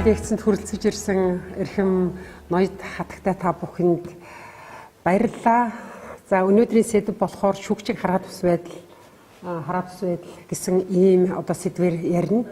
Өнөөдрийн лекцэнд хүрэлцэж ирсэн эрхэм ноёд хатагтай та бүхэнд баярлалаа. За, өнөөдрийн сэдэв болохоор шүүгчийг хараа тус байдал, хараа тус байдал гэсэн ийм одоо сэдвээр ярина.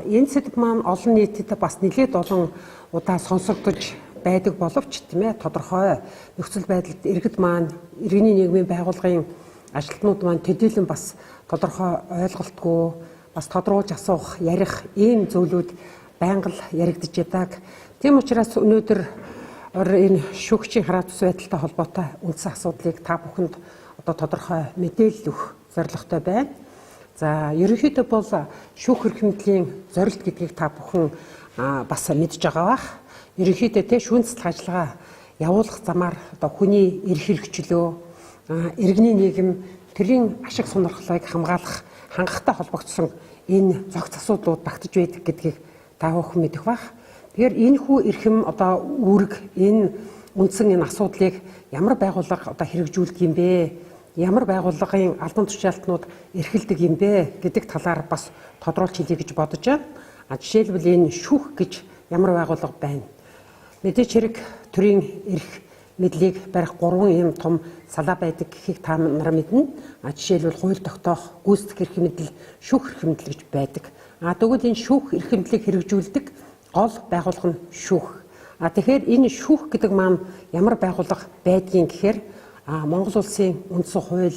Энэ сэдэв маань олон нийтэд бас нэлээд олон удаа сонсогдож байдаг боловч, тийм ээ, тодорхой нөхцөл байдалд иргэд маань, иргэний нийгмийн байгууллагын ажилтнууд маань төдийлөн бас тодорхой ойлголтгүй, бас тодруулж асуух, ярих ийм зүйлүүд байнга л яригдж яадаг. Тийм учраас өнөөдөр энэ шүүгчийн хараа тус байдалтай холбоотой үндсэн асуудлыг та бүхэнд одоо тодорхой мэдээлэл өгөх зорилготой байна. За, ерөнхийдөө бол шүүх эрхэмдлийн зорилт гэдгийг та бүхэн бас мэдж байгаа бах. Ерөнхийдөө те шүүн цэцлэх ажиллагаа явуулах замаар одоо хүний эрх хэрэгчлөө, иргэний нийгэм, төрийн ашиг сонирхлыг хамгаалах, хангахтай холбогдсон энэ зохиц асуудлууд багтаж байдаг гэдгийг та бүхэн мэдэх бах. Тэгэхээр энэ хүү эрхэм одоо үүрэг, энэ үндсэн энэ асуудлыг ямар байгууллага одоо хэрэгжүүлдэг юм бэ? Ямар байгууллагын албан тушаалтнууд эрхэлдэг юм бэ гэдэг талаар бас тодруулж хэлье гэж бодож байна. А жишээлбэл, энэ шүүх гэж ямар байгууллага байна? Мэдээч хэрэг төрийн эрх мэдлийг барих гурван ийм том салаа байдаг гэхийг та нар мэднэ. А жишээлбэл, хууль тогтоох, гүйцэтгэх эрх мэдэл, шүүх эрх мэдэл гэж байдаг. А тэгвэл энэ шүүх эрх мэдлийг хэрэгжүүлдэг гол байгууллага нь шүүх. А тэгэхээр энэ шүүх гэдэг маань ямар байгууллага байдгийг гэхээр Монгол улсын үндсэн хууль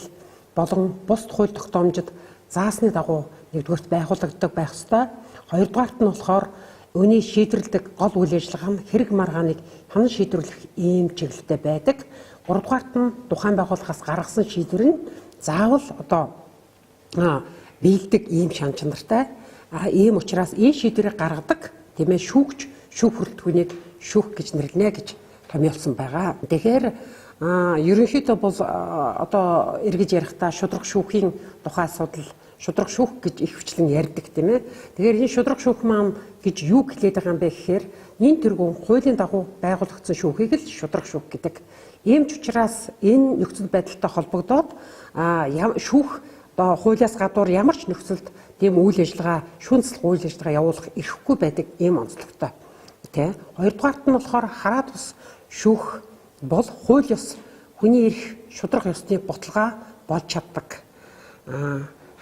болон бусд хууль тогтоомжид заасны дагуу нэгдүгээрт байгуулагддаг байх ёстой. Хоёрдугаарт нь болохоор үүний шийдвэрлэдэг гол үйл ажиллагаа нь хэрэг маргааныг хянан шийдвэрлэх ийм чиглэлтэй байдаг. Гуравдугаарт нь тухайн байгууллагаас гаргасан шийдвэр нь заавал одоо биелдэг ийм шан чанартай. А ийм учраас энэ шийдвэрийг гаргадаг, тийм ээ, шүүгч, шүүх бүрэлдэхүүнийг шүүх гэж нэрлэнэ гэж томьёолсон байгаа. Тэгэхээр ерөнхийдөө бол одоо эргэж ярихдаа шударга шүүхийн тухай асуудал, шударга шүүх гэж их хвчлэн ярьдаг, тийм ээ. Тэгэхээр энэ шударга шүүх маань гэж юу хэлээд байгаа юм бэ гэхээр нин тэргүүн хуулийн дагуу байгуулагдсан шүүхийг л шударга шүүх гэдэг. Ийм ч учраас энэ нөхцөл байдалтай холбогдоод шүүх одоо хуулиас гадуур ямар ч нөхцөлд тийм үйл ажиллагаа, шүүн цэцлэх үйл ажиллагаа явуулах эрхгүй байдаг ийм онцлогтой. Тэ. Хоёрдугаарт нь болохоор хараа тус шүүх бол хууль ёс, хүний эрх, шударга ёсны баталгаа болж чаддаг.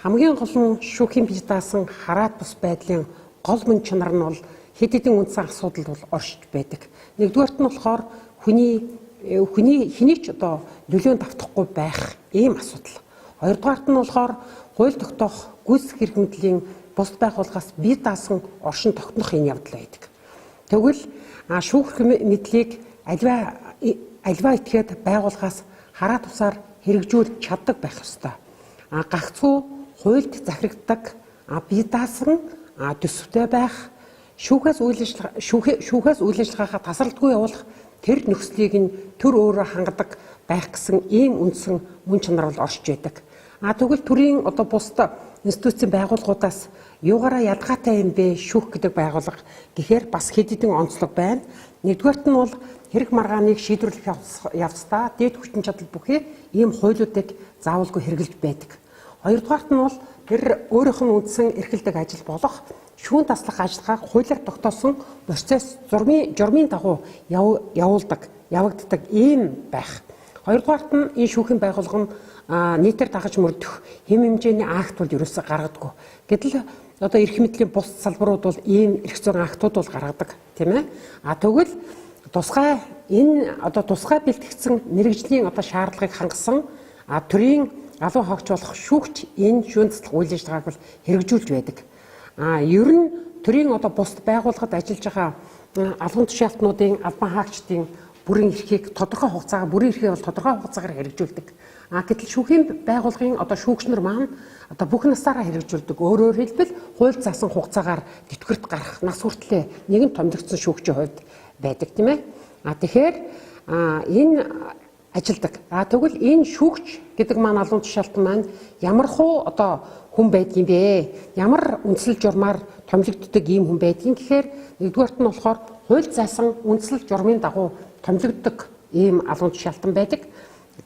Хамгийн гол нь шүүхийн бие даасан хараа тус байдлын гол мөн чанар нь бол хэд хэдэн үндсэн асуудалд бол оршиж байдаг. Нэгдүгээрт нь болохоор хүний хэний ч одоо нөлөөнд автахгүй байх ийм асуудал. Хоёрдугаарт нь болохоор хууль тогтоох, гүйцэтгэх эрх мэдлийн бусд байгууллагаас бие даасан оршин тогтнох энэ явдал байдаг. Тэгвэл шүүх мэдлийг альва этгээд байгууллагаас хараа тусаар хэрэгжүүлж чаддаг байх ёстой. Гагцхүү хуульд захирагддаг, бие даасан төсөвтэй байх, шүүхээс үйл ажиллагаагаа тасралтгүй явуулах тэр нөхцөлийг нь төр өөрөө хангадаг байх гэсэн ийм үндсэн мөн чанар бол оршиж байдаг. А тэгвэл төрийн одоо бусд институцийн байгууллагуудаас юугаараа ялгаатай юм бэ шүүх гэдэг байгууллага гэхээр бас хэд хэдэн онцлог байна. Нэгдүгээрт нь бол хэрэг маргааныг шийдвэрлэх явцдаа дээд хүчин чадал бүхий ийм хуулиудыг заавалгүй хэрэглэж байдаг. Хоёрдугаарт нь бол тэр өөрийнх нь үндсэн эрхэлдэг ажил болох шүүн таслах ажиллагааг хуулиар тогтоосон процесс журмын дагуу явуулдаг, явагддаг ийм байх. Хоёрдугаарт нь энэ шүүхийн байгууллага нь нийтээр дагаж мөрдөх хэм хэмжээний акт бол ерөөсөө гаргадаг. Гэтэл одоо эрх мэдлийн бус салбарууд бол ийм эрх зүйн актууд бол гаргадаг, тийм ээ. А тэгвэл тусгай энэ одоо тусгай бэлтгэгдсэн мэргэжлийн одоо шаардлагыг хангасан төрийн алуун хаагч болох шүүгч энэ шүүн цэцлэх үйл ажиллагааг бол хэрэгжүүлж байдаг. А ер нь төрийн одоо бусд байгууллагад ажиллаж байгаа албан тушаалтнуудын, албан хаагчдын бүрэн эрхийг тодорхой хугацаагаар, бүрэн эрхийг бол тодорхой хугацаагаар хэрэгжүүлдэг. А гэтэл шүүхийн байгууллагын одоо шүүгч нар маань одоо бүх насаараа хэрэгжүүлдэг. Өөрөөр хэлбэл, хууль заасан хугацаагаар тэтгэврт гарах нас хүртлээр нэгэн томилогдсон шүүгчийн хувьд байдаг, тийм ээ. А тэгэхээр энэ ажилдаг. А тэгвэл энэ шүүгч гэдэг маань, албан тушаалтан маань ямар хуу одоо хүн байдгийн бэ? Ямар үндсэл журмаар томилогддог ийм хүн байдгийн гэхээр нэгдүгээрт нь болохоор хууль заасан үндсэл журмын дагуу томилогддог ийм албан тушаалтан байдаг.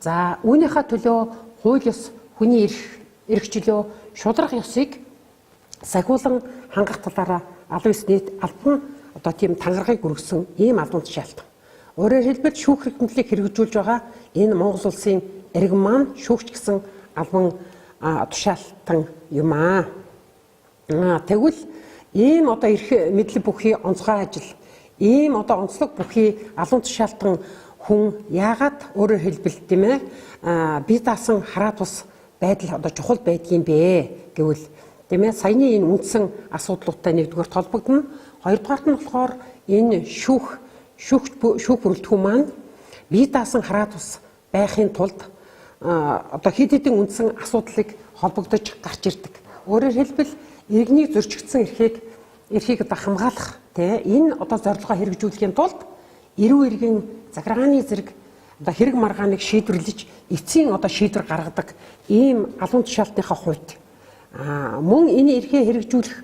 За, үүнийхээ төлөө хууль ёс, хүний эрх чөлөө, шударга ёсыг сахиулан хангах талаараа албан ёсны албан одоо тийм тангарагыг өргөсөн ийм албан тушаалтан. Өөрөөр хэлбэл шүүх хэрэгмэлийг хэрэгжүүлж байгаа энэ Монгол улсын иргэн маань шүүгч гэсэн албан тушаалтан юм аа. Тэгвэл ийм одоо эрх мэдэл бүхий онцгой ажил, ийм одоо онцлог бүхий албан тушаалтан хүн яагаад өөрөөр хэлбэл тийм ээ бие даасан хараа тус байдал одоо чухал байдгийм бэ гэвэл тийм ээ саяны энэ үндсэн асуудлуудтай нэгдүгээр холбогдоно. Хоёрдугаарт нь болохоор энэ шүүх бүрэлдэхүүн маань бие даасан хараа тус байхын тулд одоо хэд хэдэн үндсэн асуудлыг холбогдож гарч ирдэг. Өөрөөр хэлбэл иргэний зөрчигдсөн эрхийг одоо хамгаалах тийм энэ одоо зорилгоо хэрэгжүүлэхийн тулд эрүү иргэн захиргааны зэрэг одоо хэрэг маргааныг шийдвэрлэж эцсийн одоо шийдвэр гаргадаг ийм албан тушаалтныхаа хувьд мөн энэ эрхээ хэрэгжүүлэх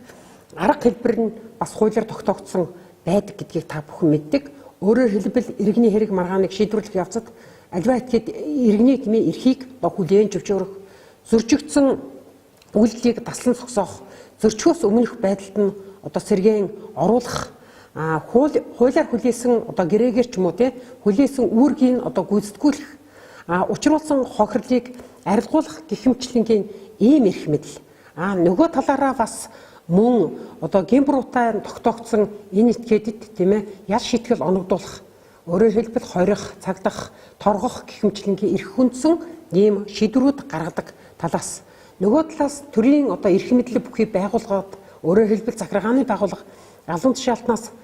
арга хэлбэр нь бас хуулиар тогтоогдсон байдаг гэдгийг та бүхэн мэддэг. Өөрөөр хэлбэл иргэний хэрэг маргааныг шийдвэрлэх явцад аливаа этгээд иргэний тийм эрхийг хүлээн зөвшөөрөх, зөрчигдсөн үйлдэлийг таслан зогсоох, зөрчгөөс өмнөх байдалд нь одоо сэргээн оруулах, хуулиар хүлээсэн одоо гэрээгээр ч юм уу тий хүлээсэн үүргийг одоо гүйцэтгүүлэх, учруулсан хохирлыг арилгуулах гэх мэтчилэнгийн ийм эрх мэдэл. Нөгөө талаараа бас мөн одоо гэм буруутай тогтоогдсон энэ этгээдэд тийм ээ ял шийтгэл оногдуулах, өөрөөр хэлбэл хорих, цагдах, торгох гэх мэтчилэнгийн эрх хүндсэн ийм шийдвэрүүд гаргадаг талаас. Нөгөө талаас төрийн одоо эрх мэдэл бүхий байгууллагад, өөрөөр хэлбэл захиргааны байгууллага албан тушаалтнаас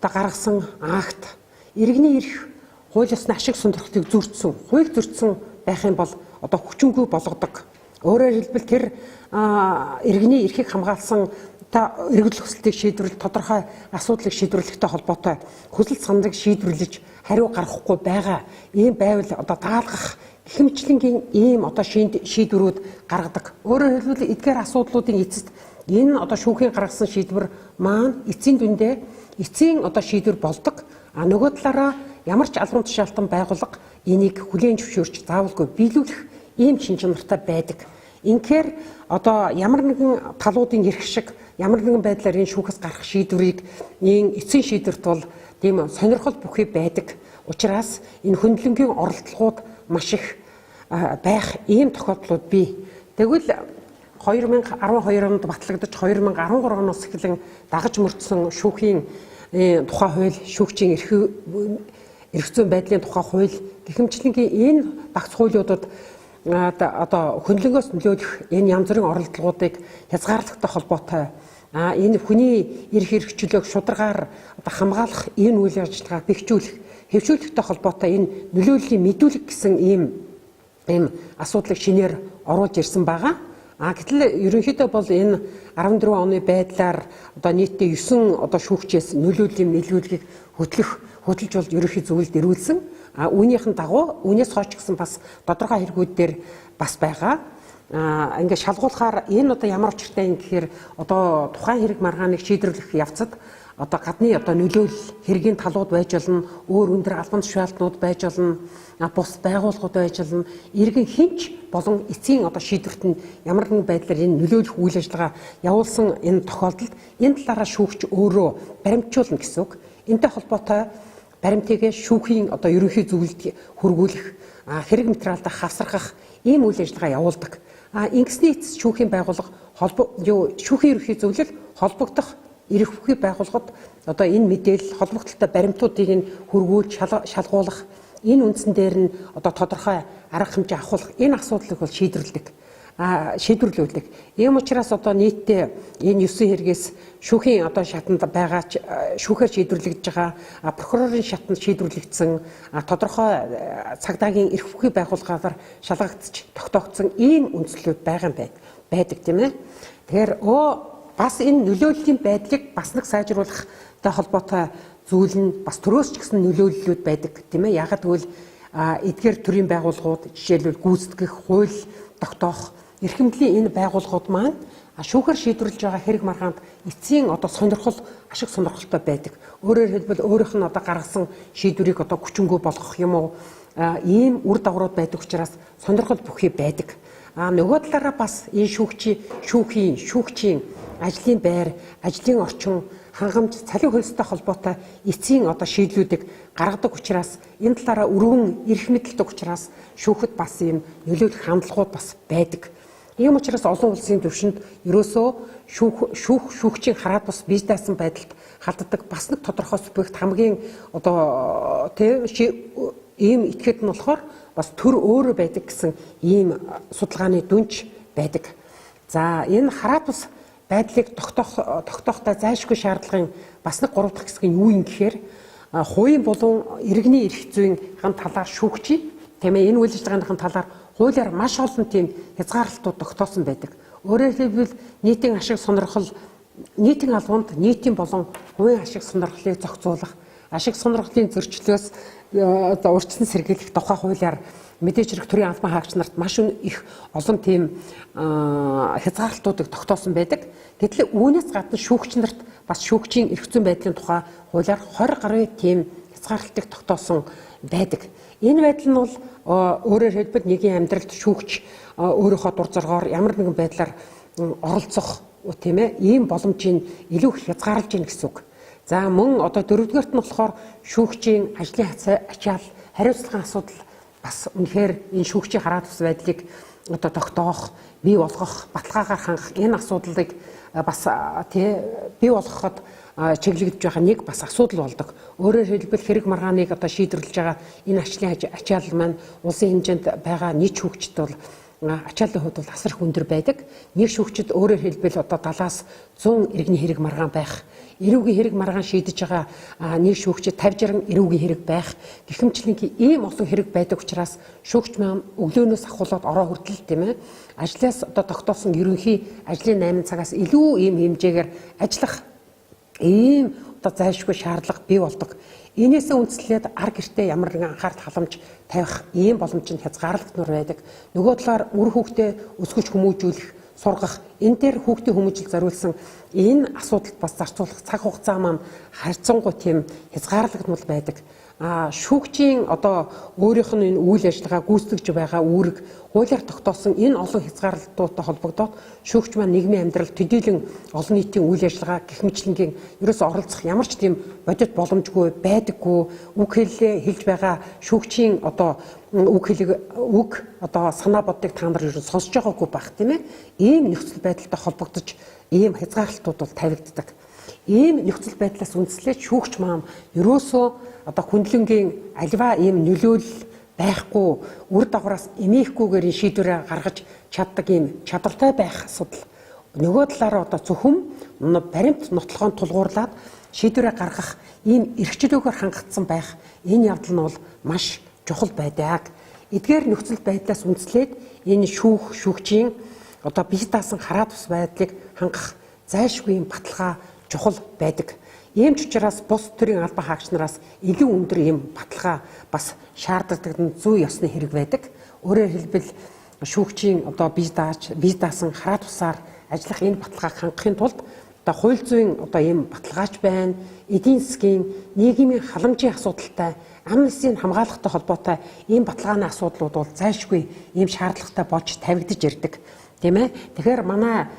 одоо гаргасан акт иргэний эрх хууль ёсны ашиг сонирхлыг зөрчсөн, хууль зөрчсөн байх юм бол одоо хүчингүй болгодог. Өөрөөр хэлбэл тэр иргэний эрхийг хамгаалсан эргэлдэх хүсэлтийг шийдвэрлэх, тодорхой асуудлыг шийдвэрлэхтэй холбоотой хүсэл саналыг шийдвэрлэж хариу гаргахгүй байгаа ийм байвал одоо даалгах гэх мэтчилэнгийн ийм одоо шийдвэрүүд гаргадаг. Өөрөөр хэлбэл эдгээр асуудлуудын эцэст энэ одоо шүүхийн гаргасан шийдвэр маань эцсийн дүндээ эцсийн одоо шийдвэр болдог. Нөгөө талаараа ямар ч албан тушаалтан байгууллага энийг хүлээн зөвшөөрч заавалгүй биелүүлэх ийм чин чанартай байдаг. Инхээр одоо ямар нэгэн талуудын эрх шиг ямар нэгэн байдлаар энэ шүүхээс гарах шийдвэрийг энэ эцсийн шийдвэрт бол тийм сонирхол бүхий байдаг. Учираас энэ хөндлөнгийн оролдлогууд маш их байх ийм тохиолдлууд бий. Тэгвэл 2012 онд батлагдаж 2013 оноос эхлэн дагаж мөрдсөн шүүхийн тухай хууль, шүүгчийн эрх зүйн байдлын тухай хууль гэх мэтчилэнгийн энэ багц хуулиудад одоо хөндлөнгөөс нөлөөлөх энэ янз бүрийн оролдлогуудыг хязгаарлахтай холбоотой энэ хүний эрх эрхчлөөг шударгаар одоо хамгаалах энэ үйл ажиллагааг бэхжүүлэх, хэвшүүлэхтэй холбоотой энэ нөлөөллийн мэдүүлэг гэсэн ийм асуудлыг шинээр оруулж ирсэн байгаа. Гэтэл ерөнхийдөө бол энэ 14 оны байдлаар одоо нийтдээ 9 одоо шүүгчээс нөлөөллийн мэдүүлгийг хөтлөж бол ерөнхий зөвлөлд ирүүлсэн. Үүнийхэн дагуу үүнээс хойш гэсэн бас тодорхой хэрэгүүд дээр бас байгаа. Ингээд шалгуулахаар энэ одоо ямар учиртай юм гэхээр одоо тухайн хэрэг маргааныг шийдвэрлэх явцад одоо гадны одоо нөлөөлөл хэргийн талууд байж болно, өөр өндөр албан тушаалтнууд байж болно, бус байгууллагууд байж болно. Иргэн хинч болон эцсийн одоо шийдвэрт нь ямар нэгэн байдлаар энэ нөлөөлөх үйл ажиллагаа явуулсан энэ тохиолдолд энэ талаараа шүүгч өөрөө баримтжуулна гэсэн үг. Энтэй холбоотой баримтыг шүүхийн одоо ерөнхий зөвлөлд хөргүүлэх, хэрэг материалдаа хавсаргах ийм үйл ажиллагаа явуулдаг. Ингэсний эцэс шүүхийн байгууллага шүүхийн ерөнхий зөвлөл холбогдох эрх бүхий байгууллагад одоо энэ мэдээлэл холбогдлолтой баримтуудыг нь хөргүүлж шалгуулах, энэ үндсэн дээр нь одоо тодорхой арга хэмжээ авахулах энэ асуудлыг бол шийдвэрлэдэг. Шийдвэрлүүлдэг. Ийм учраас одоо нийтдээ энэ 9 хэрэгээс шүүхийн одоо шатанд байгаа шүүхээр шийдвэрлэгдэж байгаа, прокурорын шатанд шийдвэрлэгдсэн, тодорхой цагдаагийн эрх бүхий байгууллагаар шалгагдчих тогтоогдсон ийм үндслүүд байгаа юм байдаг тийм ээ. Тэгэхээр бас энэ нөлөөллийн байдлыг бас нэг сайжруулахтай холбоотой зүйл нь бас төрөөс ч гэсэн нөлөөллүүд байдаг тийм ээ. Яагаад гэвэл эдгээр төрийн байгууллагууд жишээлбэл гүйцэтгэх, хууль тогтоох эрхэмдлийн энэ байгууллагууд маань шүүхээр шийдвэрлэж байгаа хэрэг маргаанд эцсийн одоо сонирхол ашиг сонирхолтой байдаг. Өөрөөр хэлбэл өөрийнх нь одоо гаргасан шийдвэрийг одоо хүчингүй болгох юм уу ийм үр дагаврууд байдаг учраас сонирхол бүхий байдаг. Нөгөө талаараа бас энэ шүүгчийн ажлын байр, ажлын орчин, хангамж, цалин хөлстэй холбоотой эцсийн одоо шийдлүүдийг гаргадаг учраас, энэ талаараа өргөн эрх мэдэлтэй учраас шүүхэд бас ийм нөлөөлөх хандлагууд бас байдаг. Ийм учраас олон улсын түвшинд ерөөсөө шүүгчийн хараа тус бие даасан байдалд халддаг бас нэг тодорхой субъект, хамгийн одоо тийм ийм этгээд нь болохоор бас төр өөрөө байдаг гэсэн ийм судалгааны дүнч байдаг. За, энэ хараа тус байдлыг тогтоохтой зайлшгүй шаардлагын бас нэг гурав дахь хэсэг нь юу юм гэхээр хувийн болон иргэний эрх зүйн талаар шүүгчийн, тийм ээ, энэ үйл ажиллагааныхын талаар хуулиар маш олон тийм хязгаарлалтууд тогтоосон байдаг. Өөрөөр хэлбэл, нийтийн ашиг сонирхол, нийтийн албанд нийтийн болон хувийн ашиг сонирхлыг зохицуулах, ашиг сонирхлын зөрчлөөс одоо урьдчилан сэргийлэх тухай хуулиар мэдээж хэрэг төрийн албан хаагч нарт маш их олон тийм хязгаарлалтуудыг тогтоосон байдаг. Гэтэл үүнээс гадна шүүгч нарт бас шүүгчийн эрх зүйн байдлын тухай хуулиар 20 гаруй тийм хязгаарлалтыг тогтоосон байдаг. Энэ байдал нь бол өөрөөр хэлбэл нийгмийн амьдралд шүүгч өөрийнхөө дур зоргоор ямар нэгэн байдлаар оролцох, тийм ээ, ийм боломжийг илүү их хязгаарлаж гин гэсэн үг. За, мөн одоо дөрөвдүгээрт нь болохоор шүүгчийн ажлын ачаал, хариуцлагын асуудал бас үнэхээр энэ шүүгчийн хараа тус байдлыг одоо тогтоох, бий болгох, баталгаагаар хангах энэ асуудлыг бас тий бий болгоход чиглэгдэж байгаа нэг бас асуудал болдог. Өөрөөр хэлбэл, хэрэг маргааныг одоо шийдвэрлэж байгаа энэ ажлын ачаал маань улсын хэмжээнд байгаа нийт шүүгчд бол ачааллын хувьд бол асар их өндөр байдаг. Нэг шүүгчид өөрөөр хэлбэл одоо 70-аас 100 иргэний хэрэг маргаан байх. Эрүүгийн хэрэг маргаан шийдэж байгаа нэг шүүгчид 50 60 эрүүгийн хэрэг байх. Гэх мэтчилэн ийм олон хэрэг байдаг учраас шүүгч маань өглөөнөөс ахуулаад ороо хүртэл, тийм ээ, ажлаас одоо тогтоосон ерөнхий ажлын 8 цагаас илүү ийм хэмжээгээр ажиллах ийм одоо зайлшгүй шаардлага бий болдог. Энээсээ үндэслээд ар гэртээ ямар нэгэн анхаарал халамж тавих ийм боломж нь хязгаарлагдмаар байдаг. Нөгөө талаар үр хүүхдээ өсгөж хүмүүжүүлэх, сургах, энэ дээр хүүхдийн хүмүүжил зориулсан энэ асуудалд бас зарцуулах цаг хугацаа маань харьцангуй тийм хязгаарлагдмал байдаг. Шүүгчийн одоо өөрийнх нь энэ үйл ажиллагаа гүйцэтгэж байгаа үүрэг хуулиар тогтоосон энэ олон хязгаарлалтуудтай холбогдоод шүүгч маань нийгмийн амьдрал, төдийлөн олон нийтийн үйл ажиллагаа гэх мэтчилэнгийн ерөөсөө оролцох ямар ч тийм бодит боломжгүй байдаггүй. Үг хэллээ хэлж байгаа шүүгчийн одоо үг хэлийг, үг одоо санаа бодлыг та нар ер нь сонсож байгаагүй байх, тийм ээ. Ийм нөхцөл байдалтай холбогдож ийм хязгаарлалтууд бол тавигддаг. Ийм нөхцөл байдлаас үндэслээд шүүгч маань ерөөсөө одоо хүндлэнгийн альва ийм нөлөөлөл байхгүй, үр дагавраас эмээхгүйгээр энэ шийдвэрээ гаргаж чаддаг ийм чадвартай байх асуудал. Нөгөө талаараа одоо зөвхөн баримт нотлохоон тулгуурлаад шийдвэрээ гаргах ийм эрхчлөөгөөр хангагдсан байх энэ явдал нь бол маш чухал байдаг. Эдгээр нөхцөл байдлаас үндэслээд энэ шүүгчийн одоо бие даасан хараа тус байдлыг хангах зайлшгүй юм баталгаа чухал байдаг. Ийм ч учраас бус төрийн албан хаагч нараас илүү өндөр ийм баталгаа бас шаардлагадаг нь зүй ёсны хэрэг байдаг. Өөрөөр хэлбэл, шүүгчийн одоо бие дааж, бие даасан хараа тусаар ажиллах энэ баталгааг хангахын тулд одоо хууль зүйн одоо ийм баталгаач байна, эдийн засгийн, нийгмийн халамжийн асуудалтай, амнестийн хамгаалахтай холбоотой ийм баталгааны асуудлууд бол зайлшгүй ийм шаардлагатай болж тавигдаж ирдэг. Тийм ээ. Тэгэхээр манай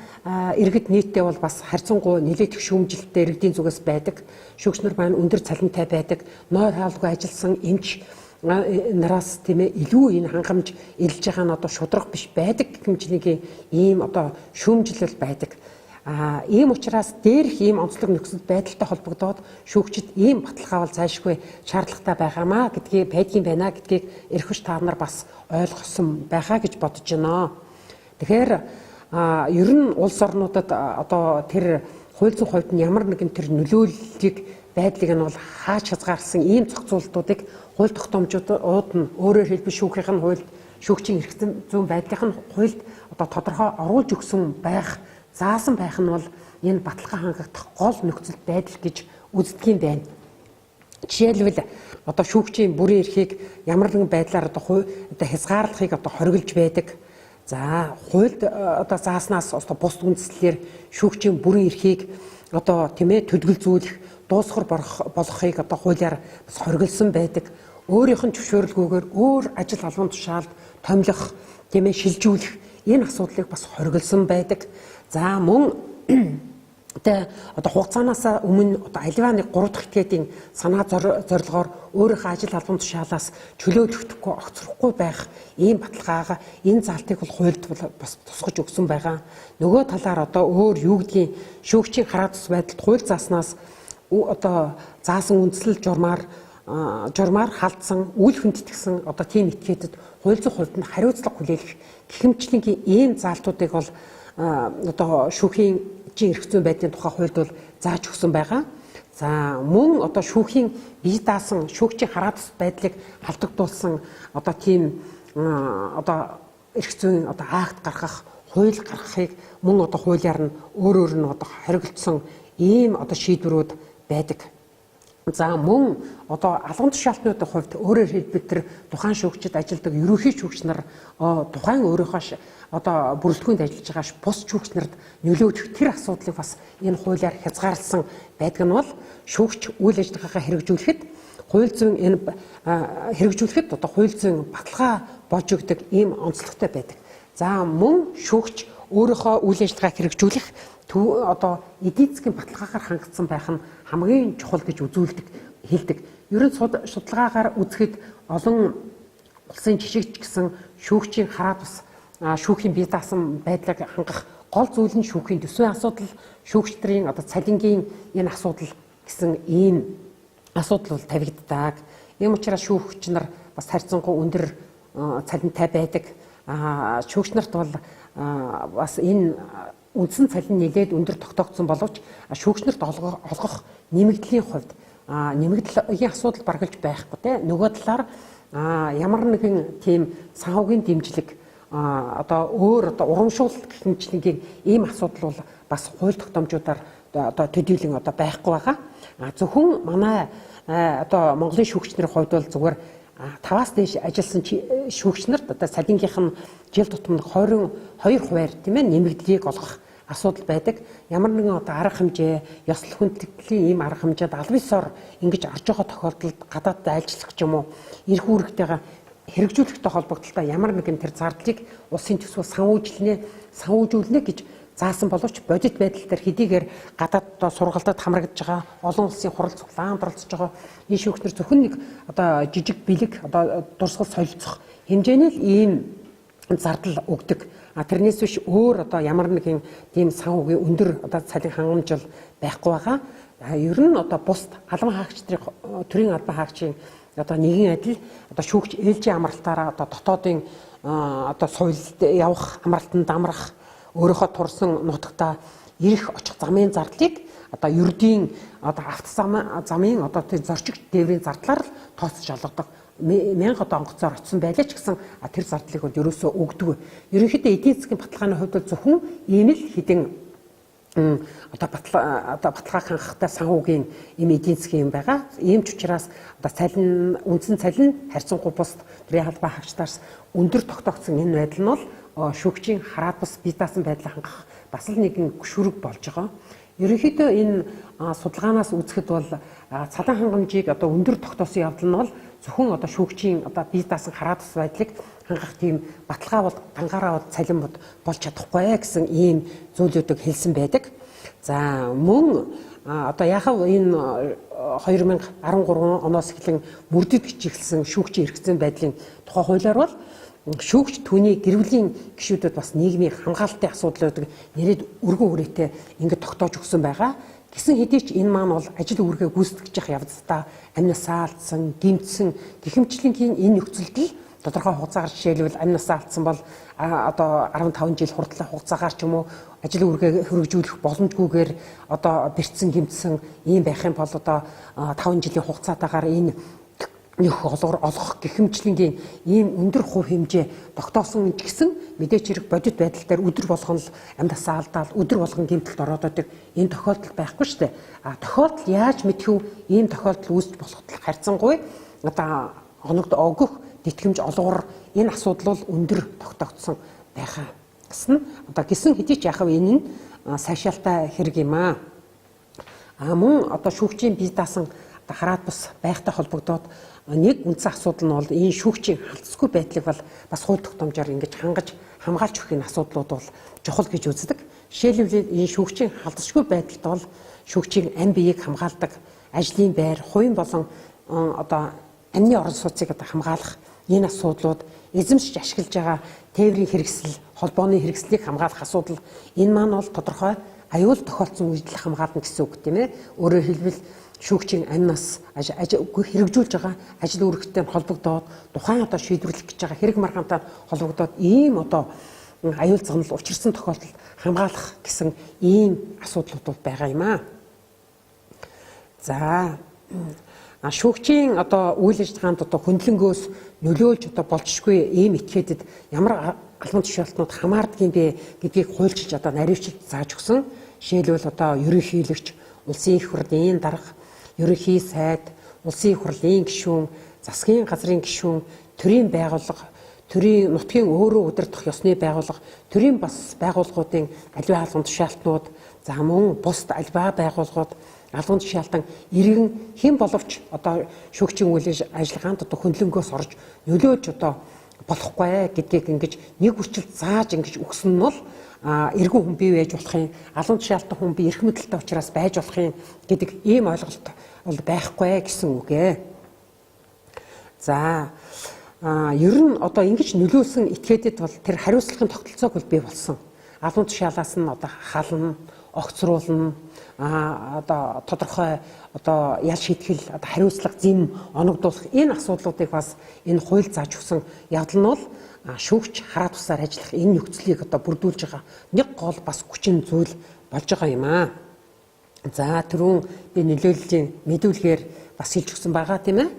иргэд нийтдээ бол бас харьцангуй нэлээд их шүүмжилттэй иргэдийн зүгээс байдаг. Шүүгч нар маань өндөр цалинтай байдаг. Нойр хаалгүй ажилласан эмч нараас, тийм ээ, илүү энэ хангамж элж байгаа нь одоо шударга биш байдаг гэх мэтчилэнгийн ийм одоо шүүмжлэл байдаг. Ийм учраас дээрх ийм онцлог нөхцөл байдалтай холбогдоод шүүгчид ийм баталгаа бол зайлшгүй шаардлагатай байгаамаа гэдгийг, байдгийн байна гэдгийг эрхвч та нар бас ойлгосон байхаа гэж бодож байна. Тэгэхээр ер нь улс орнуудад одоо тэр хууль зүйн хувьд нь ямар нэгэн тэр нөлөөллийг байдлыг нь бол хааж хязгаарласан ийм зохицуултуудыг хууль тогтоомжууд нь, өөрөөр хэлбэл шүүхийн нь хуульд, шүүгчийн эрх зүйн байдлын нь хуульд одоо тодорхой оруулж өгсөн байх, заасан байх нь бол энэ баталгаа хангагдах гол нөхцөл байдал гэж үздэг юм байна. Жишээлбэл, одоо шүүгчийн бүрийн эрхийг ямар нэгэн байдлаар одоо хязгаарлахыг одоо хориглож байдаг. За, хуульд одоо зааснаас одоо бус үндслэлээр шүүгчийн бүрийн эрхийг одоо, тийм ээ, төдгөлзүүлэх, дуусгар болгохыг одоо хуулиар бас хориглосон байдаг. Өөрийнх нь зөвшөөрлгүйгээр өөр ажил албан тушаалд томилох, тийм ээ, шилжүүлэх энэ асуудлыг бас хориглосон байдаг. За, мөн Тэ одоо хугацаанаас өмнө одоо аливаа нэг 3 дахь этгээдийн санаа зорилгоор өөрийнхөө ажил албан тушаалаас чөлөөлөгдөхгүй, огцрохгүй байх ийм баталгаагаа энэ заалтыг бол хуульд бас тусгаж өгсөн байгаа. Нөгөө талаар одоо өөр юу гэдгийг шүүгчийн хараа тус байдалд хууль зааснаас одоо заасан үндслэл журмаар халдсан, үл хүндэтгэсэн одоо тийм этгээдэд хууль зүйн хувьд нь хариуцлага хүлээх гэх мэтчилэнгийн ийм заалтуудыг бол одоо шүүхийн эрх зүйн байдлын тухай хуульд бол зааж өгсөн байгаа. За мөн одоо шүүхийн бие даасан, шүүгчийн хараа тус байдлыг халдагдуулсан одоо тийм одоо эрх зүйн одоо акт гаргах, хууль гаргахыг мөн одоо хуулиар нь өөр өөр нь одоо хоригдсон ийм одоо шийдвэрүүд байдаг. За мөн одоо алган тушаалтнуудын хувьд, өөрөөр хэлбэл, тэр тухайн шүүгчид ажилладаг ерөнхий шүүгч нар тухайн өөрийнхөө одоо бүрэлдэхүүнд ажиллаж байгаа бус шүүгч нарт нөлөөлөх тэр асуудлыг бас энэ хуулиар хязгаарласан байдаг нь бол шүүгч үйл ажиллагаагаа хэрэгжүүлэхэд хууль зүйн энэ хэрэгжүүлэхэд одоо хууль зүйн баталгаа болж өгдөг ийм онцлогтой байдаг. За мөн шүүгч өөрийнхөө үйл ажиллагааг хэрэгжүүлэх одоо эдийн засгийн баталгаагаар хангагдсан байх нь хамгийн чухал гэж үзүүлдэг, хэлдэг. Ер нь судалгаагаар үзэхэд олон улсын жишигч гэсэн шүүгчийн хараа тус, шүүхийн бие даасан байдлыг хангах гол зүйл нь шүүхийн төсвийн асуудал, шүүгч нарын одоо цалингийн энэ асуудал гэсэн ийм асуудал бол тавигддаг. Ийм учраас шүүгч нар бас харьцангуй өндөр цалинтай байдаг. Шүүгч нарт бол бас энэ үндсэн цалин нэлээд өндөр тогтоогдсон боловч шүүгч нарт олгох нэмэгдлийн хувьд нэмэгдлийн асуудал баргалж байхгүй те. Нөгөө талаар ямар нэгэн тийм санхүүгийн дэмжлэг, одоо өөр одоо урамшуулалт гэх мэтчилэнгийн ийм асуудал бол бас хууль тогтоомжуудаар одоо төдийлөн одоо байхгүй байгаа. Зөвхөн манай одоо Монголын шүүгч нарын хувьд бол зүгээр 5-аас дээш ажилласан шүүгч нарт одоо цалингийнх нь жил тутамд 22 хувиар, тийм ээ, нэмэгдлийг олгох асуудал байдаг. Ямар нэгэн одоо арга хэмжээ, ёслол хүндэтгэлийн ийм арга хэмжээд аль бисоор ингэж орж байгаа тохиолдолд гадаадд айлчлах ч юм уу, эрх үүрэгтэйгээ хэрэгжүүлэхтэй холбогдлолтой ямар нэгэн тэр зардлыг улсын төсвөө санхүүжүүлнэ гэж заасан боловч бодит байдал дээр хэдийгээр гадаад одоо сургалтад хамрагдж байгаа, олон улсын хурал цуглаанд оролцож байгаа энэ шүүгч нар зөвхөн нэг одоо жижиг бэлэг одоо дурсгал солилцох хэмжээний л ийм зардал өгдөг. Тэрнээс биш өөр одоо ямар нэгэн тийм санхүүгийн өндөр одоо цалин хангамж бол байхгүй байгаа. Ер нь одоо бусд албан хаагч нарын, төрийн албан хаагчийн одоо нэгэн адил одоо шүүгч ээлжийн амралтаараа одоо дотоодын одоо соёлд явах, амралтанд амрах, өөрийнхөө турсан нутагтаа ирэх очих замын зардлыг одоо ердийн одоо авто замын одоо тийм зорчигч дээврийн зардлаар л тооцож олгодог. 1000 одоо онгоцоор очсон байлаа ч гэсэн тэр зардлыг бол ерөөсөө өгдөг. Ерөнхийдөө эдийн засгийн баталгааны хувьд бол зөвхөн ийм л хэдэн одоо баталгааг хангахтай санхүүгийн ийм эдийн засгийн юм байгаа. Ийм ч учраас одоо цалин, үндсэн цалин харьцангуй бусд төрийн албан хаагчдаас өндөр тогтоогдсон энэ байдал нь бол шүүгчийн хараад бус бие даасан байдлаа хангах бас л нэгэн шүрэг болж байгаа. Ерөнхийдөө энэ судалгаанаас үзэхэд бол цалин хангамжийг одоо өндөр тогтоосон явдал нь бол зөвхөн одоо шүүгчийн одоо бие даасан хараад тус байдлыг хангах тийм баталгаа бол дангаараа бол цалин болж чадахгүй гэсэн ийм зүйлүүдийг хэлсэн байдаг. За мөн одоо яхав энэ 2013 оноос эхлэн мөрдөд эхэлсэн шүүгчийн эрх зүйн байдлын тухай хуулиар бол шүүгч, түүний гэр бүлийн гишүүдэд бас нийгмийн хамгаалалтын асуудлуудыг нэрээд өргөн хүрээтэй ингэж тогтоож өгсөн байгаа. Гэсэн хэдий ч энэ маань бол ажил үүргээ гүйцэтгэж явах явцдаа амь насаа алдсан, гэмтсэн гэх мэтчилэнгийн энэ нөхцөлд л тодорхой хугацаагаар, жишээлбэл, амь насаа алдсан бол одоо 15 жил хурдлах хугацаагаар ч юм уу, ажил үүргээ хэрэгжүүлэх боломжгүйгээр одоо бэртсэн, гэмтсэн ийм байх юм бол одоо 5 жилийн хугацаатаагаар энэ нөх олгор олгох гэх мэтчилэнгийн ийм өндөр хувь хэмжээ тогтоосон ч гэсэн мэдээч хэрэг бодит байдал дээр өдөр болгон л амьдасаа алдаал, өдөр болгон гэмтэлд ороод байдаг энэ тохиолдол байхгүй шүү дээ. А тохиолдол яаж мэдхүү, ийм тохиолдол үүсч болоход харьцангуй одоо оногд өгөх тэтгэмж олгор энэ асуудал бол өндөр тогтоогдсон байхаа гэсэн. Одоо гисэн хэдий ч яхав энэ нь сайшаалтай хэрэг юм аа. А мөн одоо шүүгчийн бие даасан хараад бус байхтай холбогдоод нэг үндсэн асуудал нь бол энэ шүүгчийн халдсгүй байдлыг бол бас хууль тогтоомжоор ингэж хангаж хамгаалж өгөх энэ асуудлууд бол чухал гэж үздэг. Жишээлбэл, энэ шүүгчийн халдшгүй байдалд бол шүүгчийн ам биеийг хамгаалдаг ажлын байр, хувийн болон одоо амны орон сууцыг одоо хамгаалах энэ асуудлууд, эзэмшиж ашиглаж байгаа тээврийн хэрэгсэл, холбооны хэрэгслийг хамгаалах асуудал, энэ маань бол тодорхой аюул тохиолдсон үйлдэл хамгаална гэсэн үг, тийм ээ. Өөрөөр хэлбэл, шүүгчийн амнаас хэрэгжүүлж байгаа ажил үүрэгтэй холбогдоод, тухайн одоо шийдвэрлэх гэж байгаа хэрэг маргаантай холбогдоод ийм одоо аюул загнал учирсан тохиолдолд хамгаалах гэсэн ийм асуудлууд бол байгаа юм аа. За, шүүгчийн одоо үйл ажиллагаанд одоо хөндлөнгөөс нөлөөлж одоо болжгүй ийм этгээдэд ямар албан тушаалтнууд хамаардаг юм бэ гэдгийг хуульчилж, одоо наривчилж зааж өгсөн. Жишээлбэл, одоо ерөнхийлөгч, улсын их хурлын дарга, ерөнхий сайд, улсын их хурлын гишүүн, засгийн газрын гишүүн, төрийн байгууллага, төрийн нутгийн өөрөө удирдах ёсны байгууллага, төрийн бас байгууллагуудын аливаа албан тушаалтнууд, за мөн бусд аливаа байгууллагууд, албан тушаалтан иргэн хэн боловч одоо шүүгчийн үйл ажиллагаанд одоо хөндлөнгөөс орж нөлөөж одоо болохгүй гэдгийг ингэж нэг бүрчил зааж ингэж өгсөн нь бол эргэн хүн бий байж болох юм, албан тушаалтан хүн бий эрх мэдэлтэй учраас байж болох юм гэдэг ийм ойлголт бол байхгүй гэсэн үг ээ. За, ер нь одоо ингэж нөлөөлсөн этгээдэд бол тэр хариуцлагын тогтолцоог бол бий болсон. Албан тушаалаас нь одоо хална, огцруулна, одоо тодорхой одоо ял шийтгэл, одоо хариуцлага зэм оногдуулах энэ асуудлуудыг бас энэ хууль зааж өгсөн явдал нь бол шүүгч хараа тусаар ажиллах энэ нөхцөлийг одоо бүрдүүлж байгаа нэг гол бас хүчин зүйл болж байгаа юм аа. За, түрүүн би нөлөөллийн мэдүүлгээр бас хэлж өгсөн байгаа, тийм ээ.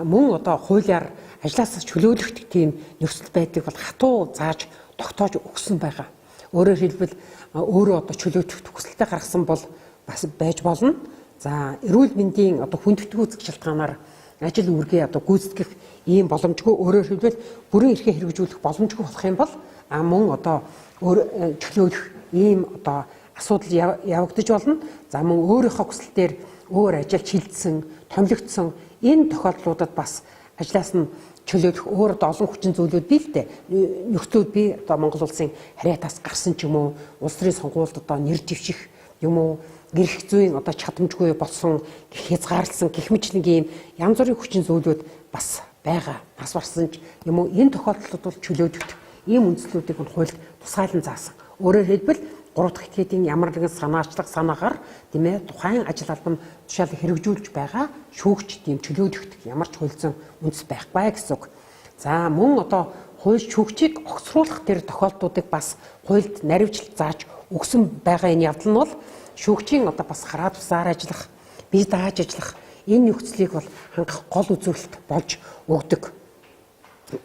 Мөн одоо хуулиар ажлаас чөлөөлөх тийм нөхцөл байдлыг бол хатуу зааж тогтоож өгсөн байгаа. Өөрөөр хэлбэл, өөрөө одоо чөлөөлөх хүсэлтээ гаргасан бол бас байж болно. За, эрүүл мэндийн одоо хүндэтгүү үзэх шалтгаанаар ажил үүргээ одоо гүйцэтгэх ийм боломжгүй, өөрөөр хэлбэл, бүрэн эрхээ хэрэгжүүлэх боломжгүй болох юм бол мөн одоо өөр чөлөөлөх ийм одоо асуудал явагдаж болно. За, мөн өөрийнхөө хүсэлтээр өөр ажил шилжсэн, томилогдсон энэ тохиолдлуудад бас ажлаас нь чөлөөлөх өөр одоо олон хүчин зүйлүүд бий л дээ. Нөхцөлүүд бий, одоо Монгол улсын харьяатаас гарсан ч юм уу, улс төрийн сонгуульд одоо нэр дэвших юм уу, гэрх зүйн одоо чадамжгүй болсон, хязгаарласан гэх мэтлэнгийн ийм янз бүрийн хүчин зүйлүүд бас байгаа. Нас барсан ч юм уу, энэ тохиолдлууд бол чөлөөлөгдөх ийм үндслүүдийг нь хуульд тусгайлан заасан. Өөрөөр хэлбэл, 3 дахь этгээдийн ямар нэгэн санаачлах санаагаар, тийм ээ, тухайн ажил албан тушаалыг хэрэгжүүлж байгаа шүүгч тийм чөлөөлөгдөх ямар ч хууль зүйн үндэс байхгүй гэсэн үг. За, мөн одоо хууль шүүгчийг огцруулах тэр тохиолдлуудыг бас хуульд наривчлалт зааж өгсөн байгаа. Энэ явдал нь бол шүүгчийн одоо бас хараа тусаар ажиллах, бие дааж ажиллах энэ нөхцөлийг бол хангах гол үзүүлэлт болж өгдөг.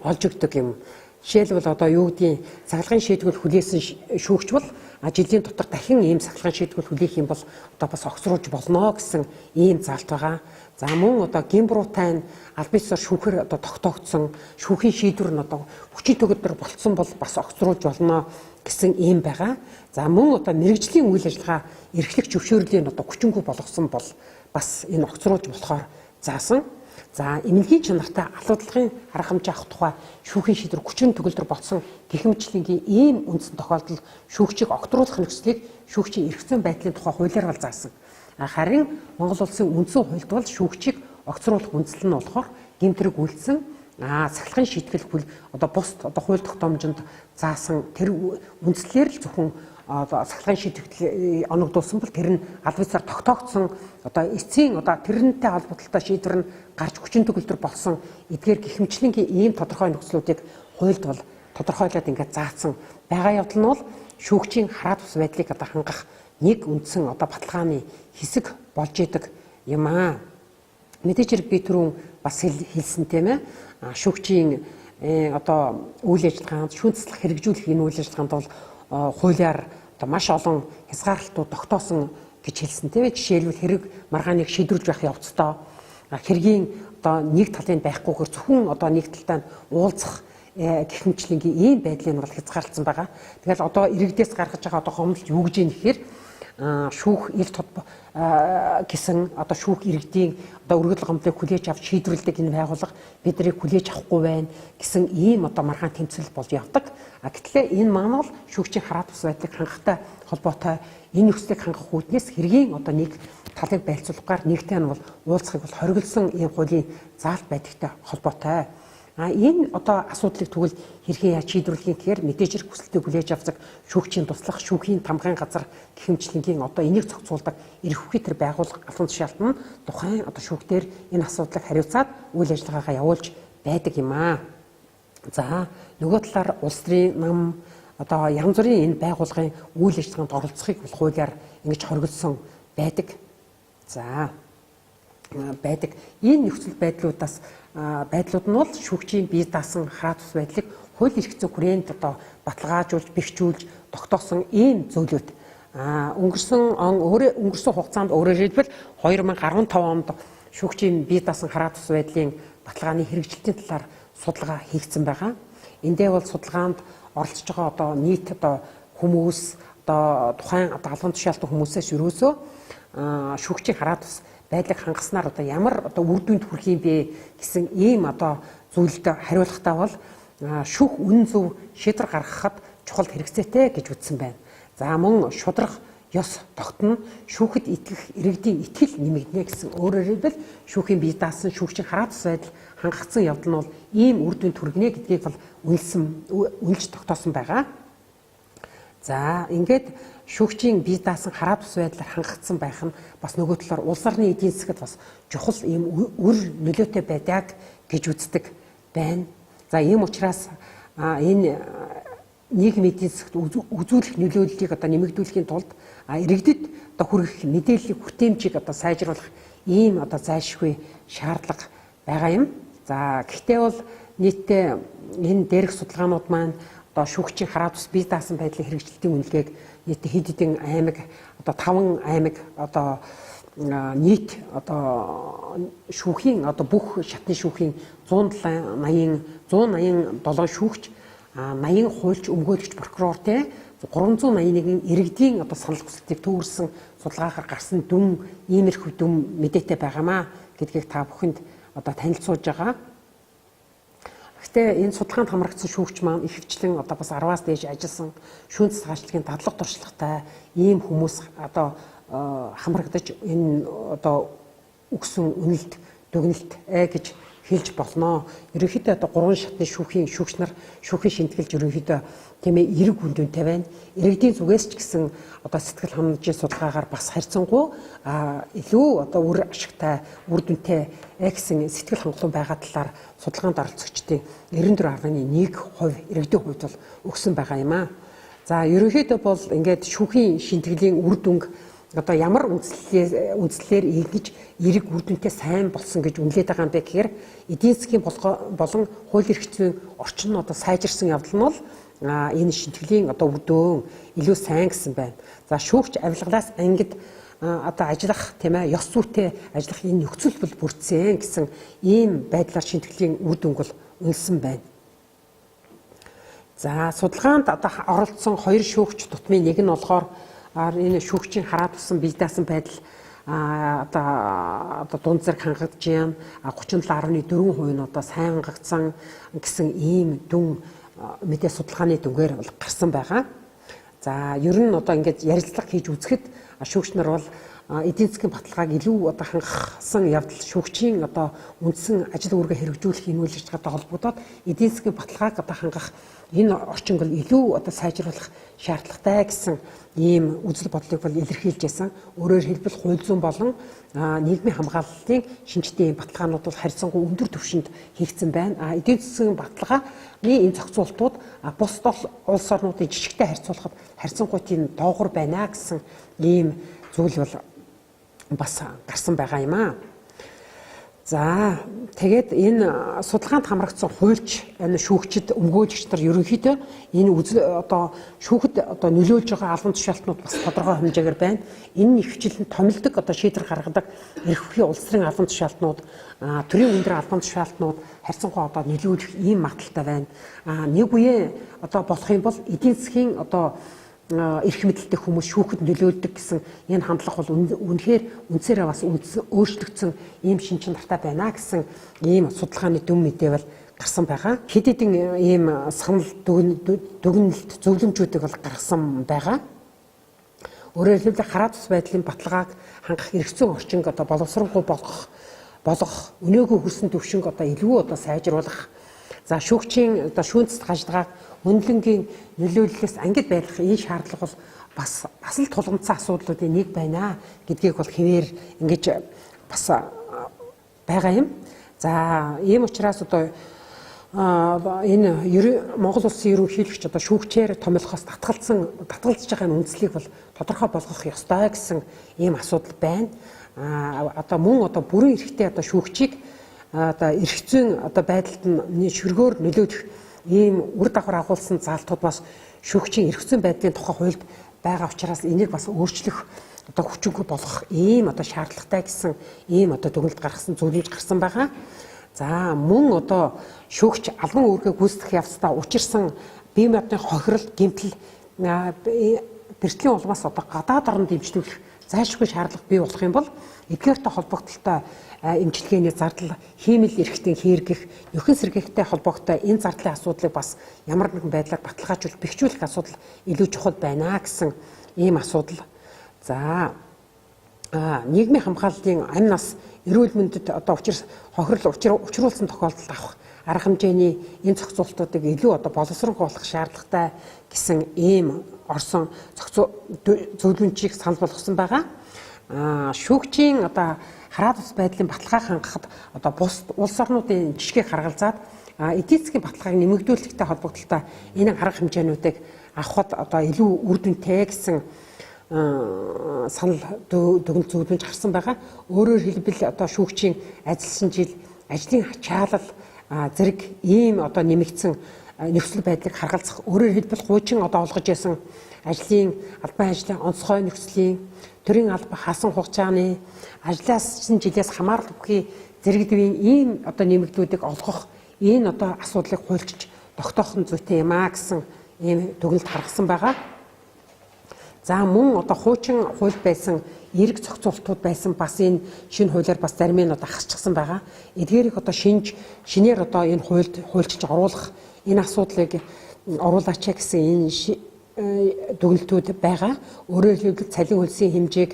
Олж өгдөг юм. Жишээлбэл, одоо юу гэдгийг цахилгаан шийдвэл хүлээсэн шүүгч бол жилийн дотор дахин ийм цахилгаан шийдвэл хүлээх юм бол одоо бас огцруулж болно гэсэн ийм заалт байгаа. За, мөн одоо гэм буруутай нь аль биесээр шүүхэр одоо тогтоогдсон шүүхийн шийдвэр нь одоо хүчин төгөлдөр болцсон бол бас огцруулж болно гэсэн ийм байгаа. За, мөн одоо мэрэгжлийн үйл ажиллагаа эрхлэх зөвшөөрлийн одоо хүчингүй болгосон бол бас энэ огцруулж болохоор заасан. За, эмнэлгийн чанартай алуурлагын арга хэмжээ авах тухай шүүхийн шийдвэр хүчин төгөлдөр болсон гэх мэтлэнгийн ийм үндсэн тохиолдолд шүүгчийг огтруулах нөхцөлийг шүүгчийн эрх зүйн байдлын тухай хуулиар бол заасан. Харин Монгол улсын үндсэн хуульд бол шүүгчийг огцруулах үндсэл нь болохоор гэмт хэрэг үйлдсэн, цахилгаан шийтгэл хөл одоо бусд одоо хууль тогтоомжинд заасан тэр үндслээр л зөвхөн одоо цахилгаан шийтгэл оногдуулсан бол тэр нь аль биесээр тогтоогдсон, одоо эцсийн одоо тэрнтэй холбогдлолтой шийдвэр нь гарч хүчин төгөлдөр болсон эдгээр гэх мэтлэнгийн ийм тодорхой нөхцлүүдийг хуульд бол тодорхойлоод ингээд заасан байгаа явдал нь бол шүүгчийн хараа тус байдлыг одоо хангах нэг үндсэн одоо баталгааны хэсэг болж идэг юм аа. Мэдээж хэрэг би түрүүн бас хэлсэн, тийм ээ. Шүүгчийн одоо үйл ажиллагаанд, шүүн таслах хэрэгжүүлэх энэ үйл ажиллагаанд бол хуулиар одоо маш олон хязгаарлалтууд тогтоосон гэж хэлсэн, тийм ээ. Жишээлбэл, хэрэг маргааныг шийдвэрлэж байх явцдаа хэргийн одоо нэг талын байхгүйгээр зөвхөн одоо нэг талтай нь уулзах гэх мэтлэнгийн ийм байдлыг нь бол хязгаарлалсан байгаа. Тэгэл одоо иргэдээс гаргаж байгаа одоо гомдол юу гэж юм гэхээр Шүүх ил тод гэсэн одоо шүүх иргэдийн одоо өргөдөл гомдлыг хүлээж авч шийдвэрлэдэг энэ байгууллага биднийг хүлээж авахгүй байна гэсэн ийм одоо маргаан тэмцэл болж явдаг. А гэтэл энэ маань бол шүүгчийн хараа тус байдлыг хангахтай холбоотой энэ нөхцөлийг хангах үүднээс хэргийн одоо нэг талыг байлцуулахгаар нэгтэй нь бол уулзахыг бол хориглосон ийм хуулийн заалт байдагтай холбоотой. А энэ одоо асуудлыг тэгвэл хэрхэн яаж шийдвэрлэх юм гэхээр мэдээж хэрэг хүсэлтийг хүлээж авдаг шүүгчийн туслах, шүүхийн тамгын газар гэх мэтчилэнгийн одоо энийг зохицуулдаг эрх хүчний тэр байгууллага албан тушаалт нь тухайн одоо шүүхтэр энэ асуудлыг хариуцаад үйл ажиллагаагаа явуулж байдаг юм аа. За, нөгөө талаар улс төрийн нам одоо янз бүрийн энэ байгууллагын үйл ажиллагаанд оролцохыг бол хуулиар ингэж хориглосон байдаг. За, байдаг. Энэ нөхцөл байдлуудаас байдлууд нь бол шүүгчийн бие даасан хараа тус байдлыг хууль эрх зүйн хүрээнд одоо баталгаажуулж, бэхжүүлж тогтоосон ийм зөвлөд. Өнгөрсөн он өөрөө өнгөрсөн хугацаанд, өөрөөр хэлбэл 2015 онд шүүгчийн бие даасан хараа тус байдлын баталгааны хэрэгжилтийн талаар судалгаа хийгдсэн байгаа. Эндээ бол судалгаанд оролцож байгаа одоо нийт одоо хүмүүс, одоо тухайн одоо албан тушаалтан хүмүүсээс ерөөсөө шүүгчийн хараа тус байдлыг хангаснаар одоо ямар одоо үр дүнд хүрэх юм бэ гэсэн ийм одоо зүйлд хариулахдаа бол шүүх үнэн зөв шийдвэр гаргахад чухал хэрэгцээтэй гэж үзсэн байна. За, мөн шударга ёс тогтно, шүүхэд итгэх иргэдийн итгэл нэмэгдэнэ гэсэн. Өөрөөр хэлбэл шүүхийн бие даасан шүүгчийн хараа тус байдал хангагдсан явдал нь бол ийм үр дүнд хүргэнэ гэдгийг бол үнэлсэн, үнэлж тогтоосон байгаа. За, ингээд шүүгчийн бие даасан хараа тус байдлаар хангагдсан байх нь бас нөгөө талаар улс орны эдийн засагт бас чухал ийм үр нөлөөтэй байдаг гэж үздэг байна. За, ийм учраас энэ нийгмийн эдийн засагт үзүүлэх нөлөөллийг одоо нэмэгдүүлэхийн тулд иргэдэд одоо хүргэх мэдээллийн хүртээмжийг одоо сайжруулах ийм одоо зайлшгүй шаардлага байгаа юм. За, гэхдээ бол нийтдээ энэ дээрх судалгаанууд маань одоо шүүгчийн хараа тус бие даасан байдлын хэрэгжилтийн үнэлгээг нийт хэд хэдэн аймаг, одоо 5 аймаг, одоо нийт одоо шүүхийн одоо бүх шатны шүүхийн 180 187 шүүгч, 80 хуульч, өмгөөлөгч, прокурор те 381 иргэдийн одоо санал хүсэлтийг төвөрсөн судалгаагаар гарсан дүн иймэрхүү дүн мэдээтэй байгаамаа гэдгийг та бүхэнд одоо танилцуулж байгаа. Гэхдээ энэ судалгаанд хамрагдсан шүүгч маань ихэвчлэн одоо бас 10-аас дээш ажилласан шүүн засагаачлагын дадлага туршлагатай ийм хүмүүс одоо хамрагдаж энэ одоо өгсөн үнэлт дүгнэлт гэж хэлж болно. Ерөнхийдөө одоо 3 шатны шүүхийн шүүгч нар шүүхийн шинтгэлж ерөнхийдөө тийм ээ эрэг үн дүнтэй байна. Иргэдийн зүгээс ч гэсэн одоо сэтгэл ханамжийн судалгаагаар бас харьцангуй илүү одоо үр ашигтай, үр дүнтэй гэсэн сэтгэл хангалуун байгаа талаар судалгаанд оролцогчдын 94.1% иргэдийн хувьд бол өгсөн байгаа юм аа. За, ерөнхийдөө бол ингээд шүүхийн шинтгэлийн үр дүнг одоо ямар үндслээр ингэж эрэг үр дүнтэй сайн болсон гэж үнэлээд байгаа юм бэ гэхээр эдийн засгийн болон хууль эрх зүйн орчин нь одоо сайжирсан явдал нь бол энэ шинтгэлийн одоо үр дүн илүү сайн гэсэн байна. За, шүүгч авилгалаас ангид одоо ажиллах, тийм ээ, ёс зүйтэй ажиллах энэ нөхцөл бол бүрдсэн гэсэн ийм байдлаар шинтгэлийн үр дүнг бол үнэлсэн байна. За, судалгаанд одоо оролцсон хоёр шүүгч тутмын нэг нь болохоор энэ шүүгчийн хараа тусан бие даасан байдал одоо дунд зэрэг хангагдж байна. 37.4% нь одоо сайн хангагдсан гэсэн ийм дүн мэдээ судалгааны дүнгээр бол гарсан байгаа. За, ер нь одоо ингээд ярилцлага хийж үзэхэд шүүгч нар бол эдийн засгийн баталгааг илүү одоо хангасан явдал шүүгчийн одоо үндсэн ажил үүргээ хэрэгжүүлэх энэ үйл ажиллагаатай холбогдоод эдийн засгийн баталгааг одоо хангах энэ орчинг бол илүү одоо сайжруулах шаардлагатай гэсэн ийм үзэл бодлыг бол илэрхийлж байсан. Өөрөөр хэлбэл хууль зүйн болон нийгмийн хамгааллын шинжтэй баталгаанууд бол харьцангуй өндөр түвшинд хийгдсэн байна. Эдийн засгийн баталгааны энэ зохицуултууд бусд улс орнуудын жижигтэй харьцуулахад харьцангуй тийм доогуур байна гэсэн ийм зүйл бол бас гарсан байгаа юм аа. За, тэгээд энэ судалгаанд хамрагдсан хуульч, энэ шүүгчид, өмгөөлөгч нар ерөнхийдөө энэ үзэл одоо шүүхэд одоо нөлөөлж байгаа албан тушаалтнууд бас тодорхой хэмжээгээр байна. Энэ нь ихэвчлэн томилдог одоо шийдвэр гаргадаг эрх бүхий улс төрийн албан тушаалтнууд, төрийн өндөр албан тушаалтнууд харьцангуй одоо нөлөөлөх ийм магадлалтай байна. Нэг үе одоо болох юм бол эдийн засгийн одоо эрх мэдэлтэй хүмүүс шүүхэд нөлөөлдөг гэсэн энэ хандлага бол үнэхээр үндсээрээ бас өөрчлөгдсөн ийм шин чанартай байна гэсэн ийм судалгааны дүн мэдээ бол гарсан байгаа. Хэд хэдэн ийм санал дүгнэлт зөвлөмжүүдийг бол гаргасан байгаа. Өөрөөр хэлбэл хараа тус байдлын баталгааг хангах эрх зүйн орчинг одоо боловсронгүй болгох, өнөөгөө хүрсэн түвшинг одоо илүү одоо сайжруулах. За шүүгчийн одоо шүүн цэцэг ажиллагааг хөндлөнгийн нөлөөллөөс ангид байлгах энэ шаардлага бол бас л тулгамдсан асуудлуудын нэг байна гэдгийг бол хэвээр ингэж бас байгаа юм. За ийм учраас одоо энэ Монгол улсын ерөнхийлөгч одоо шүүгчээр томилохоос татгалзаж байгаа үндслийг бол тодорхой болгох ёстой гэсэн ийм асуудал байна. Одоо мөн одоо бүрэн эрхтэй одоо шүүгчийг одоо эрх зүйн одоо байдалд нь шөргөөр нөлөөлөх ийм үр дагавар агуулсан заалтууд бас шүүгчийн эрх зүйн байдлын тухай хуульд байгаа учраас энийг бас өөрчлөх одоо хүчингүй болгох ийм одоо шаардлагатай гэсэн ийм одоо дүгнэлт гаргасан, зөвлөмж гарсан байгаа. За мөн одоо шүүгч албан үүргээ гүйцэтгэх явцдаа учирсан бие махбодын хохирол, гэмтэл, бэртлийн улмаас одоо гадаад оронд дэмжлүүлэх зайлшгүй шаардлага бий болох юм бол эдгээртэй холбогдлолтой эмчилгээний зардал, хиймэл эрхтэн хийргэх, нөхөн сэргээгтэй холбоотой энэ зардлын асуудлыг бас ямар нэгэн байдлаар баталгаажуулах, бэхжүүлэх асуудал илүү чухал байна гэсэн ийм асуудал. За нийгмийн хамгааллын амь нас, эрүүл мэндэд одоо хохирол учруулсан тохиолдолд авах арга хэмжээний энэ зохицуултуудыг илүү одоо боловсронгүй болох шаардлагатай гэсэн ийм орсон зөвлөмжийг санал болгосон байгаа. Шүүгчийн одоо хараа тус байдлын баталгааг хангахад одоо бус улс орнуудын жишгийг харгалзаад эдийн засгийн баталгааг нэмэгдүүлэхтэй холбогдлолтой энэ арга хэмжээнүүдийг авахад одоо илүү үр дүнтэй гэсэн санал дүгнэлт зөвлөмж гарсан байгаа. Өөрөөр хэлбэл одоо шүүгчийн ажилласан жил, ажлын ачаалал зэрэг ийм одоо нэмэгдсэн нөхцөл байдлыг харгалзах. Өөрөөр хэлбэл хуучин одоо олгож байсан ажлын албан ажлын онцгой нөхцөлийн төрийн алба хасан хугацааны ажлаас жилээс хамаарал бүхий зэрэг дэвийн ийм одоо нэмэгдлүүдийг олгох энэ одоо асуудлыг хуульчилж тогтоох нь зүйтэй юм а гэсэн ийм дүгнэлт гаргасан байгаа. За мөн одоо хуучин хууль байсан эрг зохицуултууд байсан бас энэ шинэ хуулиар бас зарим нь одоо хасчихсан байгаа. Эдгээрийг одоо шинээр одоо энэ хуульд хуульчилж оруулах энэ асуудлыг оруулаач гэсэн энэ дүгнэлтүүд байгаа. Өөрөөр хэлбэл цалин хөлсийн хэмжээг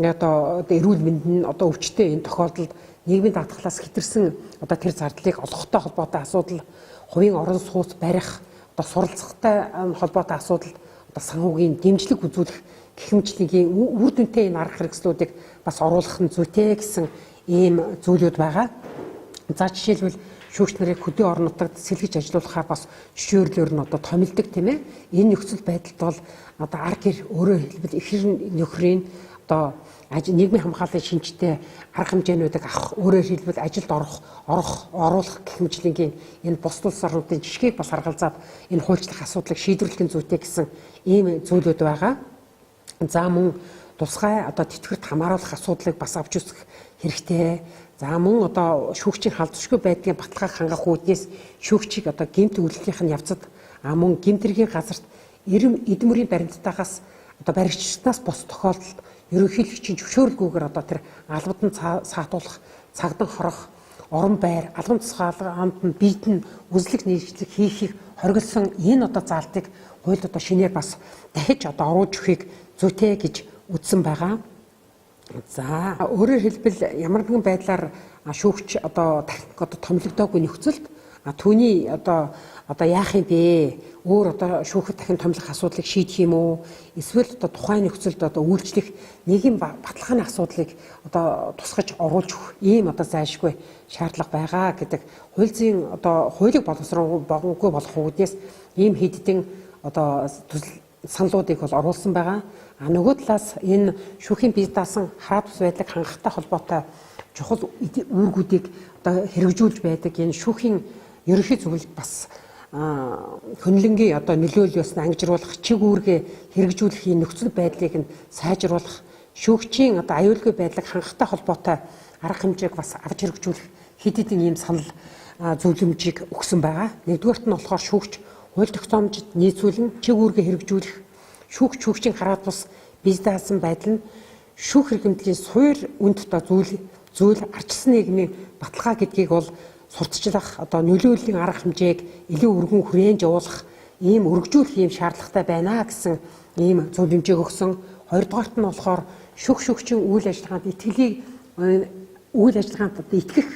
одоо эрүүл мэнд нь одоо өвчтөй энэ тохиолдолд нийгмийн даатгалаас хэтэрсэн одоо тэр зардлыг олгохтой холбоотой асуудал, хувийн орон сууц барих, одоо суралцахтай холбоотой асуудал, одоо санхүүгийн дэмжлэг үзүүлэх гэх мэтчилэнгийн үр дүнтэй энэ арга хэрэгслүүдийг бас оруулах нь зүйтэй гэсэн ийм зүйлүүд байгаа. За жишээлбэл шүүгч нарыг хөдөө орон нутагт сэлгэж ажилуулахаар бас зөвшөөрлөөр нь одоо томилдог, тийм ээ. Энэ нөхцөл байдалд бол одоо ар гэр, өөрөөр хэлбэл ихэр нөхрийн одоо нийгмийн хамгааллын шинжтэй арга хэмжээнүүдийг авах, өөрөөр хэлбэл ажилд оруулах гэх мэтчилэнгийн энэ бус улс орнуудын жишгийг бас харгалзаад энэ хуульчлах асуудлыг шийдвэрлэх нь зүйтэй гэсэн ийм зүйлүүд байгаа. За мөн тусгай одоо тэтгэврт хамааруулах асуудлыг бас авч үзэх хэрэгтэй. За мөн одоо шүүгчийн халдваршгүй байдгийн баталгааг хангах үүднээс шүүгчийг одоо гэмт үйлдэлийнх нь явцад мөн гэмт хэргийн газарт эд мөрийн баримттаагаас одоо баригчдаас бус тохиолдолд ерөнхийлөгчийн зөвшөөрлгүйгээр одоо тэр албадан саатуулах, цагдан хорох, орон байр, албан тусгаалганд нь биед нь үзлэг нийтлэг хийхийг хориглосон энэ одоо заалтыг хуульд одоо шинээр бас дахиж одоо оруулж өгөхийг зүйтэй гэж үзсэн байгаа. За өөрөөр хэлбэл ямар нэгэн байдлаар шүүгч одоо дахин одоо томилогдоогүй нөхцөлд түүний одоо яах юм бэ? Өөр одоо шүүхэд дахин томилох асуудлыг шийдэх юм уу? Эсвэл одоо тухайн нөхцөлд одоо үйлчлэх нийгэм баталгааны асуудлыг одоо тусгаж оруулж өгөх ийм одоо зайлшгүй шаардлага байгаа гэдэг хууль зүйн одоо хуулийг боловсруулахгүй болох үүднээс ийм хэд хэдэн одоо саналуудыг бол оруулсан байгаа. А нөгөө талаас энэ шүүхийн бие даасан хараа тус байдлыг хангахтай холбоотой чухал үүргүүдийг одоо хэрэгжүүлж байдаг энэ шүүхийн ерөнхий зөвлөлд бас хөндлөнгийн одоо нөлөөллөөс нь ангижруулах, чиг үүргээ хэрэгжүүлэх энэ нөхцөл байдлыг нь сайжруулах, шүүгчийн одоо аюулгүй байдлыг хангахтай холбоотой арга хэмжээг бас авч хэрэгжүүлэх хэд хэдэн ийм санал зөвлөмжийг өгсөн байгаа. Нэгдүгээрт нь болохоор шүүгч хууль тогтоомжид нийцүүлэн чиг үүргээ хэрэгжүүлэх, Шүүх шүүгчийн хараа тус бие даасан байдал нь шүүх хэрэгмэдлийн суур үнд одоо зүйл арчилсан нийгмийн баталгаа гэдгийг бол сурталчлах одоо нөлөөллийн арга хэмжээг илүү өргөн хүрээнд явуулах ийм өргөжүүлэх ийм шаардлагатай байна гэсэн ийм зөвлөмжийг өгсөн. Хоёрдугаарт нь болохоор шүүх шүүгчийн үйл ажиллагаанд итгэлийг үйл ажиллагаанд одоо итгэх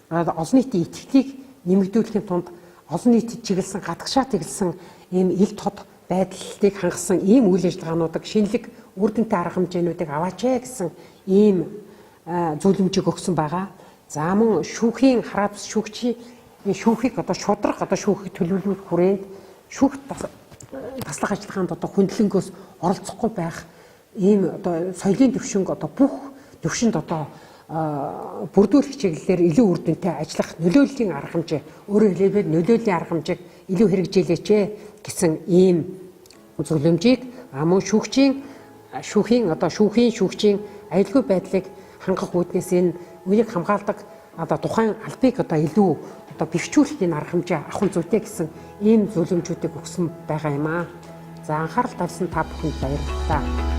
олон нийтийн итгэлийг нэмэгдүүлэхийн тулд олон нийтэд чиглэсэн гадагшаа тэглэсэн ийм ил тод байдлыг хангасан ийм үйл ажиллагаануудыг шинэлэг үр дүнтэй арга хэмжээнүүдийг аваач ээ гэсэн ийм зөвлөмжийг өгсөн байгаа. За мөн шүүхийн хараа бус шүүгчийн шүүхийг одоо шударга одоо шүүхийг төлөвлөх хүрээнд шүүх таслах ажиллагаанд одоо хүндлэнгөөс оролцохгүй байх ийм одоо соёлын төвшинг одоо бүх төвшөнд одоо бүрдүүлэх чиглэлээр илүү үр дүнтэй ажиллах нөлөөллийн арга хэмжээ, өөрөөр хэлбэл нөлөөллийн арга хэмжээг илүү хэрэгжүүлээч гэсэн ийм зөвлөмжийг мөн шүүхийн одоо шүүхийн шүүгчийн аюулгүй байдлыг хангах үүднээс энэ үеийг хамгаалдаг одоо тухайн албыг одоо илүү одоо бэхжүүлэх энэ арга хэмжээ авах зүйтэй гэсэн ийм зөвлөмжүүдийг өгсөн байгаа юм аа. За анхаарал тавьсан та бүхэнд баярлалаа.